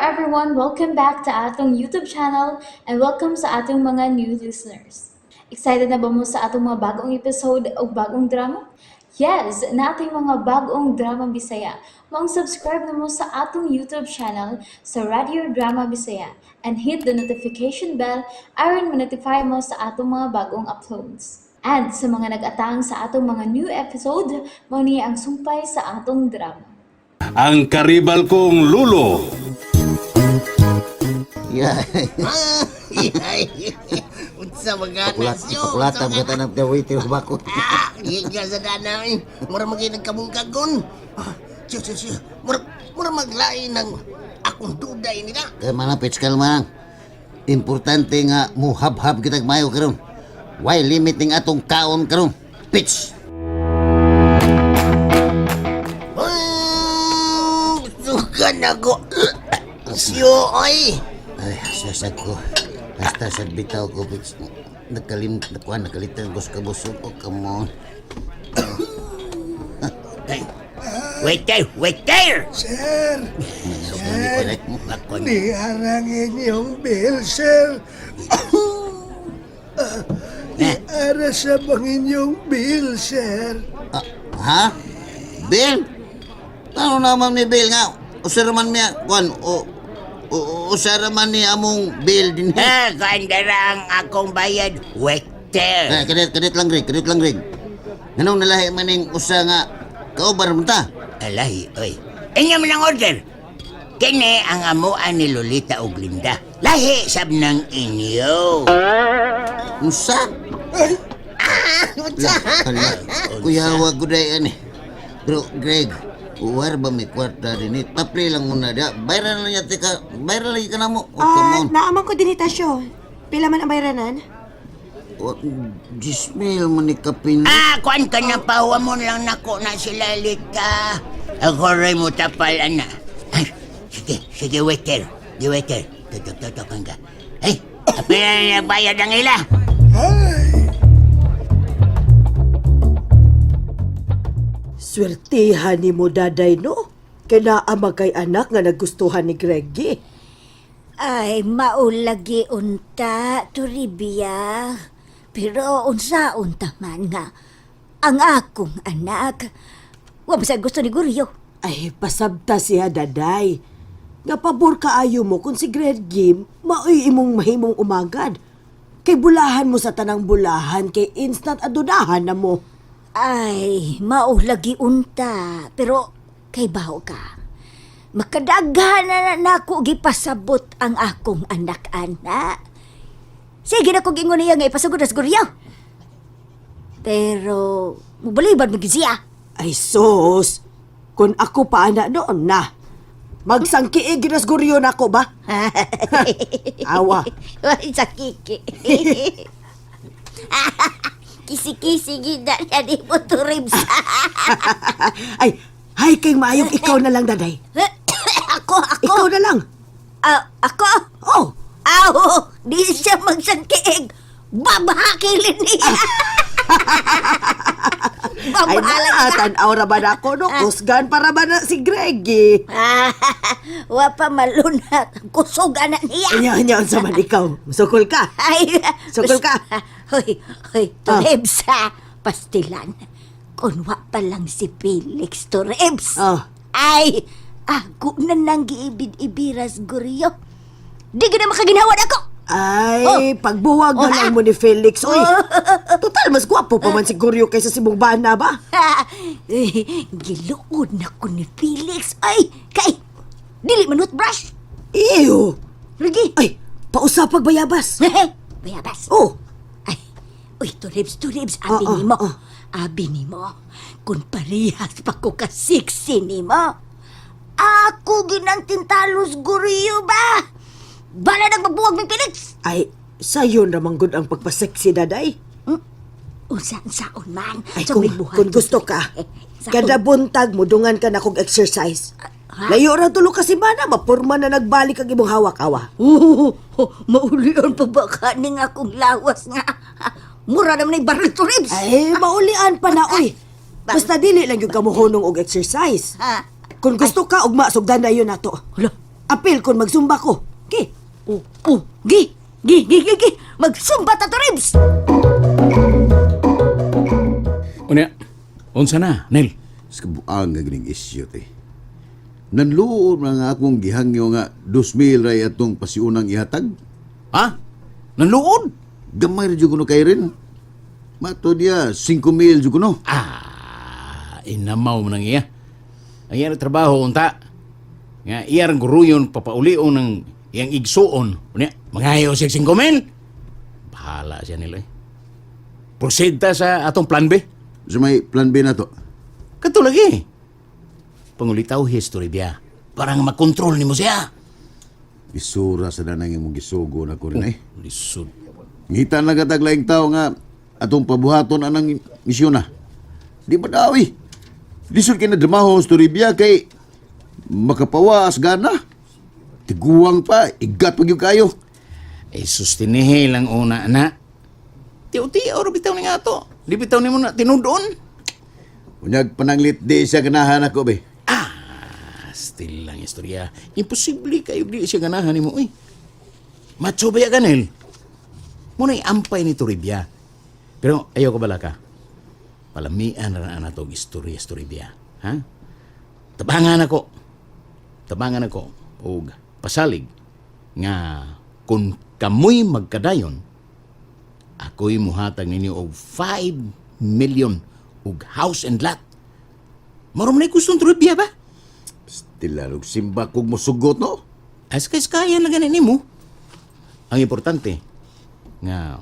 Everyone! Welcome back to atong YouTube channel and welcome sa atong mga new listeners. Excited na ba mo sa atong mga bagong episode o bagong drama? Yes, naa tay mga bagong drama Bisaya. Maong subscribe na mo sa atong YouTube channel sa Radio Drama Bisaya and hit the notification bell aron ma-notify mo sa atong mga bagong uploads. And sa mga nag-atang sa atong mga new episode, mao ni ang sumpay sa atong drama. Ang karibal kong lulo. Yeah. Unsa magana Pakulat, siyo? pakulatan ka tanang waiter bako. Ah, giga sa dana eh. Mura magay nagkamungkagon. Ah, siyo, siyo, siyo. Mura, mura maglain ng akong duday nila. Kaya mga pitskal man. Importante nga muhabhab kitag mayo karon. Why limiting atong kaon karon? Pitch. Sugan ako. Siyo, ay. Ay, sasag ko. Hasta sa bitaw ko, pitch. Nakalim, nakuha, nakalitan ko sa kabusog ko. Come on. Waiter, waiter! Sir, Sir. di arangin yung bill, sir. Di ara sa bangin yung bill, sir. Ah, ha? Bill? Ano naman ni Bill nga? Usara man niya, kuan, o, o, usara man ni among bill din. Ha, kandara ang akong bayad. Waiter. Eh, kadit, kadit lang, Greg, kadit lang, Greg. Nganong nalahi man ning usa nga kauban man ta? Alay, oy. Inyo man ang order. Kini ang amuan ni Lolita og Linda. Lahi sab ng inyo. Unsa? Unsa? Hala, kuya wa guday ani. Bro, Greg, uwar ba may kwarta din eh? Tapli lang muna da. Bayran lang niya, tika. Bayran lagi ka na mo. Oh, come Ah, on. naaman ko din itasyo. Pila man ang bayranan? Oh, 10,000 man ni kapin. Ah, kuan ka na pawa mo lang nako na sila Lita. Ako rin mo tapal, ana. Ay, sige, sige, waiter. Di waiter. Tutok, tutok ka. Ay, apila na nagbayad ang ila. Swertihan ni mo daday no? Kay naa kay anak nga nagustuhan ni Greggy. Ay, maulagi unta, Toribia. Pero unsa unta man nga, ang akong anak, wa ba sa gusto ni Guryo? Ay, pasabta siya daday. Nga pabor kaayo mo kung si Greggy maoy imong mahimong umagad. Kay bulahan mo sa tanang bulahan kay instant adunahan na mo. Ay, maulagi unta, pero kay baho ka. Makadaghan na na nako gipasabot ang akong anak ana. Sige na kong ingon niya nga ipasugod na sa Guryo. Pero, mubaliban mo gyud siya. Ay sus, kung ako pa ana noon na. Magsangkiig na siguro na ako ba? Awa. Ay, sa kiki. Kisi-kisi gina niya ni mo to ribs. Ay, hay kay maayong ikaw na lang daday. Ako, ako. Ikaw na lang. Ah, ako. Oh, Aw, di siya magsangkiig. Babahakilin niya. Ay, Babahala na, ka. tanaw ra ba na ako, no? Kusgan para ba na si Greggy? Ah, wa pa malunak. Kusog ana niya. Anya, anya, unsa man ikaw? Sukol ka. Ay, Sukol ka. Hoy, hoy, Toribs ha. Pastilan. Kung wa pa lang si Felix Toribs. Ah. Ay, ako na nang giibid-ibiras, Guryo. Di ka na makaginawan ako. Ay, Oh. pagbuwag na Oh, lang ah. mo ni Felix. Uy, total, mas gwapo pa man si Guryo kaysa si Bugbana ba? Eh, giluod na ko ni Felix. Ay, kay, dili man brush. Iyo. Lagi. Ay, pausapag bayabas. Bayabas. Oh, Ay, uy, Toribs, Toribs, abi Ah, ah, nimo. ah. Abi nimo. Kung parehas pa ko ka-sexy nimo. Ako ginang tintalos guriyo ba? Bala nang magbuwag ni Felix. Ay, sayo naman gud ang pagpaseksi, daday. Unsa saon man. Ay, So, kung, may buhat. kung gusto ka, Eh, saon. kada buntag mo, dungan ka na kog exercise. Ha? Layo ra tulo ka semana, mapurma na nagbalik ang imong hawak-awa. Oh, maulian pa ba ka ning akong lawas nga? Mura naman yung baril to ribs. Ay, maulian pa na, oy. Basta dili lang yung kamuhunong og exercise. Ha? Kung gusto ka, ugma, sugdan na yun nato. Hala. Apil kon magsumba ko. Okay. Oh, oh, gi, gi, gi, gi, gi. Magsumba ta to, Ribs! Unya, unsa na, Nel? Sa kabuang nga gining isyu te. Nanluod na nga akong gihangyo nga 2,000 ray atong pasiunang ihatag. Ha? Nanluod? Gamay ra jud kuno kay rin. Mato diya 5,000 jud kuno. Ah, inamaw mo nang iya. Ang iya trabaho unta. Nga iya rang guruyon papaulion ng iyang igsuon. Unya, mangayo siya 5,000. Bahala siya nila eh. Proceed ta sa atong plan B. Sa may plan B na to. Kato lagi. Pangulitaw history biya. Parang makontrol nimo siya. Isura sa danang imong gisugo na ko rin eh. Lisod. Ngita na katag laing tao nga atong pabuhaton anang misyon na. Di ba daw eh? Lisod kay nadramaho sa Toribia kay makapawas gana. Tiguang pa, igat pag yung kayo. Eh, sustinihe lang una na. Tiyo-tiyo, ro bitaw ni nga to. Di bitaw ni mo na tinudon. Unyag pananglit di siya ganahan ako be. Ah, still lang istorya. Imposible kayo di siya ganahan nimo eh. Macho ba ya ganil? Muna'y ampay ni Toribia. Pero ayaw ko bala ka. Palamian na na to istorya sa Toribia. Ha? Tabangan ako. Tabangan ako. Og pasalig nga kung kamoy magkadayon, ako'y muhatag ninyo og 5 million og house and lot. Marom na gustong Toribia ba? Still lalog simba kog mosugot no. As kay kaya na ganin nimo. Ang importante nga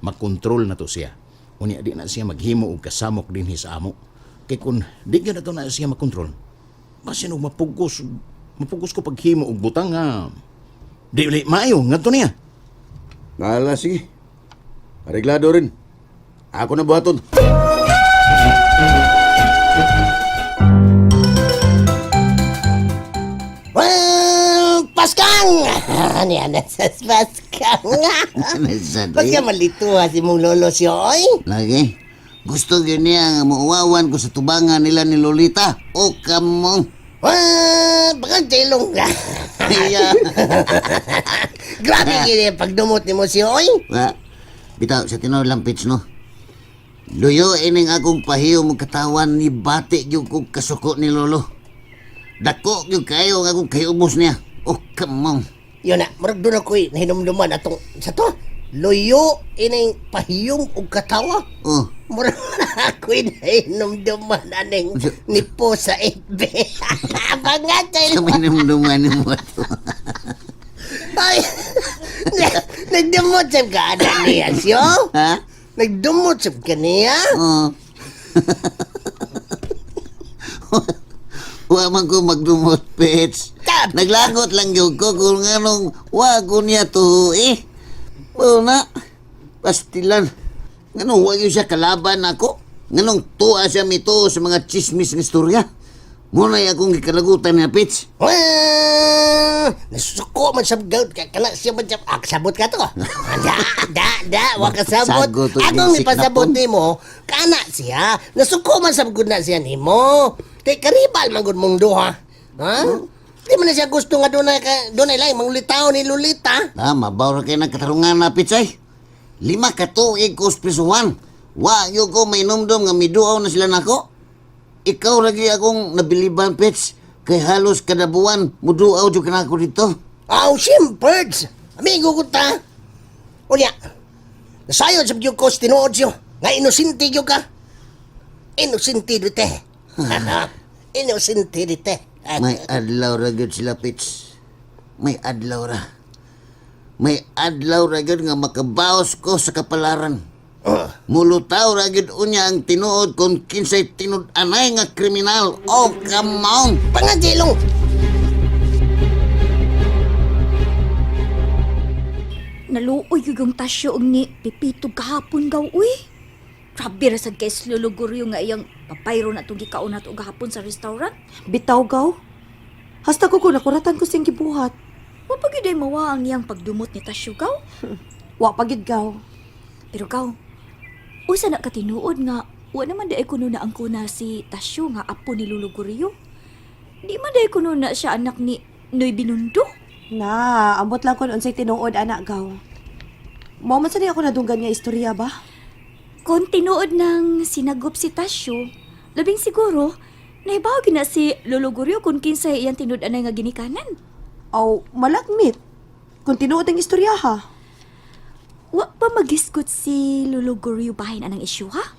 makontrol na to siya. Unya di na siya maghimo og kasamok dinhi sa amo. Kay kun di gyud na to na siya makontrol, basin og mapugos mapugos ko paghimo og butang nga di di maayo ngadto niya. Bahala sige. Areglado rin. Ako na buhaton. Well, Paskang! Niya na sa Paskang. Nasad, eh. Paskang malito ha si mong lolo siya, oy. Lagi. Gusto gyud niya nga muuwawan ko sa tubangan nila ni Lolita. O kamong. Well, baka jailong ka. Iya. Grabe gini pagdumot ni mo siya, oy. Wa. Bitaw sa tinuod lang pitch no. Luyo ining akong pahiyo mo katawan ni bati gyud kog kasuko ni Lolo. Dako gyud kayo ang akong kayubos niya. O kamong. Yun na, murag doon ako'y nahinumduman atong, sa to, luyo ining pahiyom og katawa. Oh. Murag na ako'y nahinumduman aning nipo sa 8B. Bangat, Sa may namduman ni mo ato. Ay, nagdumot sa ka na niya siyo. Ha? Nagdumot sa ka niya. Oo. Wa man ko magdumot, Pets. Tap. Naglagot lang gyud ko kung anong wa ko niya to eh. Wala na. Pastilan. Nganong wa gyud siya kalaban ako? Nganong tuwa siya mito sa mga chismis ng istorya? Muna akong gikalagutan niya, Pets. Wah, nasuko man sa gout ka kana siya man siya ah, sabot ka to. Da da da wa ka sabot. Sagot, Akong insik na ipasabot pon. nimo kana siya nasuko man sa gud na siya nimo. Kay karibal man gud mong duha. Ha? Di man na siya gusto nga dunay ka dunay lang manglitaw ni Lolita. Ah, mabaw ra kay nagkatarungan na, Pets, ay. 5 ka tuig ko sa prisuhan. Wa gyud ko mainumdum nga miduaw na sila nako. Ikaw lagi akong nabiliban, Pets. Kay halos kada buwan, muduaw jud ka nako dito. Aw, siyempre. Amigo ko ta. Unya, nasayod sa gyud ko sa tinuod siyo. Nga inosente gyud ka. Inosente dite. Inosente dite. May adlaw ra gyud sila, Pets. May adlaw ra. May adlaw ra gyud nga makabaos ko sa kapalaran. Mulutaw ra gyud unya ang tinuod kung kinsay tinud-anay nga kriminal o kamaong. Pangadilong. Naluoy gyud ang tasyo og ni Pipito gahapon gaw uy. Grabe ra sad kay Lolo Guryo nga iyang papayro na itong gikaon nato gahapon sa restaurant. Bitaw gaw. Hasta ko ko nakuratan ko siyang gibuhat. Wa pa gyud ay mawa ang iyang pagdumot ni Tasyo gaw. Wa pa gyud gaw. Pero gaw, usa na katinuod nga wa naman di ay kuno na ang kuna si Tasyo nga apo ni Lolo Guryo. Di man di ay kuno na siya anak ni Noy Binundo? Na, ambot lang kon unsay tinuod anak gaw. Mao man sa ako nadunggan nga istorya ba? Kung tinuod ng sinagop si Tasyo, labing siguro, naibaw gina si Lolo Guryo kung kinsay iyang tinud-anay nga ginikanan. Aw, malagmit. Kung tinuod ang istorya ha. Wa pa magisgot si Lolo Guryo bahin anang isyu ha?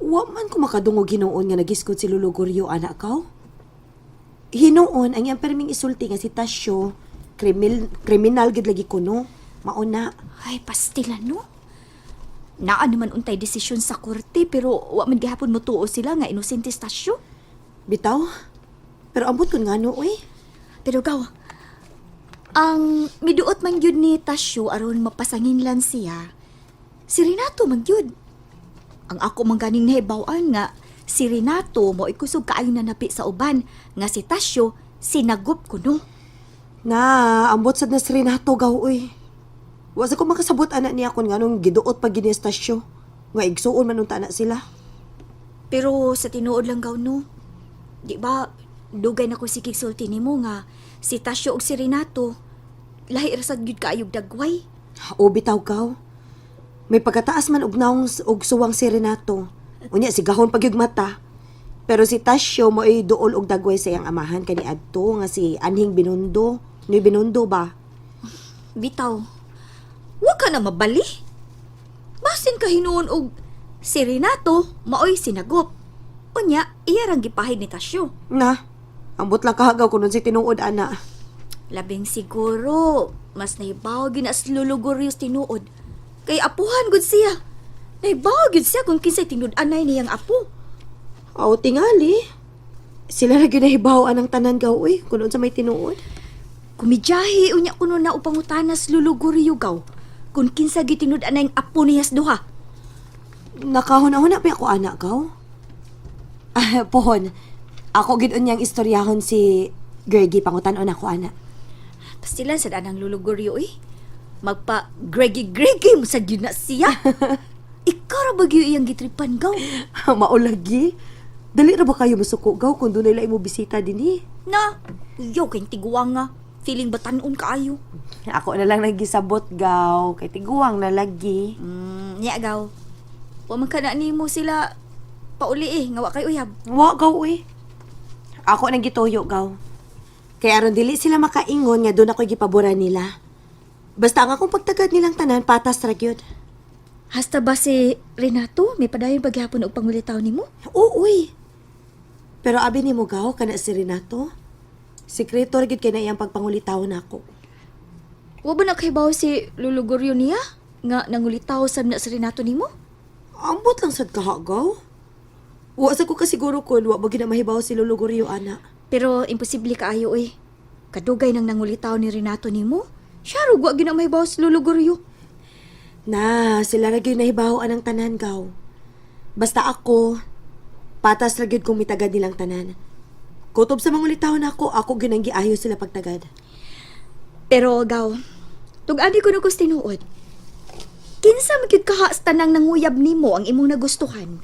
Wa man ko makadungog hinuon nga nagisgot si Lolo Goryo anak kaw. Hinuon ang iyang perming isulti nga si Tasyo, kriminal gid lagi kuno. Mauna. Ay, pastila no? Naa naman untay desisyon sa korte pero wa man gihapon motuo sila nga inosente si Tasyo. Bitaw. Pero ambot kun ngano oy. Pero gaw, ang miduot man gyud ni Tasyo aron mapasanginlan siya, si Renato man gyud. Ang ako man ganing nahibaw-an nga si Renato mo ikusog kaayo nanapi sa uban nga si Tasyo sinagop kuno. Na, ambot sad na si Renato gaw oy. Wa sa ko makasabot anak niya kun nganong giduot pa gid ni Tasyo. Nga igsuon man unta na sila. Pero sa tinuod lang gaw no, di ba dugay na ko si sulti nimo nga si Tasyo ug si Renato lahi ra sad gyud kaayog dagway. O bitaw kaw. May pagkataas man og naong og suwang si Renato. Unya si gahon pagyug mata. Pero si Tasyo mo'y duol og dagway sa iyang amahan kani adto nga si Anhing Binundo. Ni Binundo ba? Bitaw, wa ka na mabali. Basin ka hinuon og si Renato maoy sinagop. Unya, iya rang gipahid ni Tasyo. Na, ambot lang kahagaw kun si tinuod ana. Labing siguro, mas nahibaw gyud na sa Lolo Goryo tinuod. Kay apuhan gud siya. Nahibaw gyud siya kung kinsay tinud-anay niyang apo. Aw tingali. Sila ra gyud nahibaw anang tanan gaw oy kun unsa may tinuod. Kumidyahi unya kuno na upang utanas Lolo Goryo gaw. Kung kinsa gyud tinud-anay ang apo niya sa duha. Nakahuna-huna pa ako anak gaw. Ah, pohon. Ako gid unyang istoryahon si Greggy pangutan-on ako ana. Pastilan sa anang Lolo Goryo eh. Magpa Greggy Greggy mo sa gyud na siya. Ikaw ra ba gyud iyang gitripan gaw? Maulagi. Dali ra ba kayo masuko gaw kung dunay laing mo bisita dinhi? Na, yo kay tiguang nga. Feeling batanon kaayo. Ako na lang nagisabot gaw kay tiguang na lagi. Niya gaw. Wa man kana nimo sila pauli eh, nga wa kay uyab. Wa gaw uy. Ako nang gituyo gaw. Kay aron dili sila makaingon nga doon ako'y gipaboran nila. Basta ang akong pagtagad nilang tanan patas ra gyud. Hasta ba si Renato may padayon paghapon og pangulitaw nimo? Oo, uy. Pero abi nimo gaw kana si Renato. Sekreto ra gyud kay na iyang pagpangulitaw nako. Wa ba nakahibaw si Lolo Goryo niya nga nangulitaw sab na si Renato nimo? Ambot lang sad kaha gaw. Wa sa ko kasiguro kun wa ba gyud na mahibaw si Lolo Gorio ana. Pero imposible kaayo eh. Kadugay nang nangulitaw ni Renato nimo. Siya rug wa gyud na mahibaw si Lolo Goryo. Na, sila ra gyud nahibaw anang tanan gaw. Basta ako, patas ra gyud kung mitagad nilang tanan. Kutob sa mangulitaw nako, ako gyud ang giayo sila pagtagad. Pero gaw, tug-ani ko na tinuod. Kinsa man gyud kaha sa tanang nanguyab nimo ang imong nagustuhan?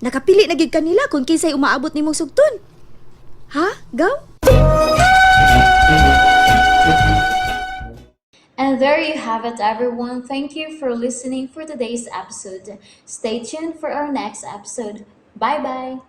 Nakapili na gyud kanila kung kinsay umaabot nimong sugton. Ha, gaw? And there you have it, everyone. Thank you for listening for today's episode. Stay tuned for our next episode. Bye bye.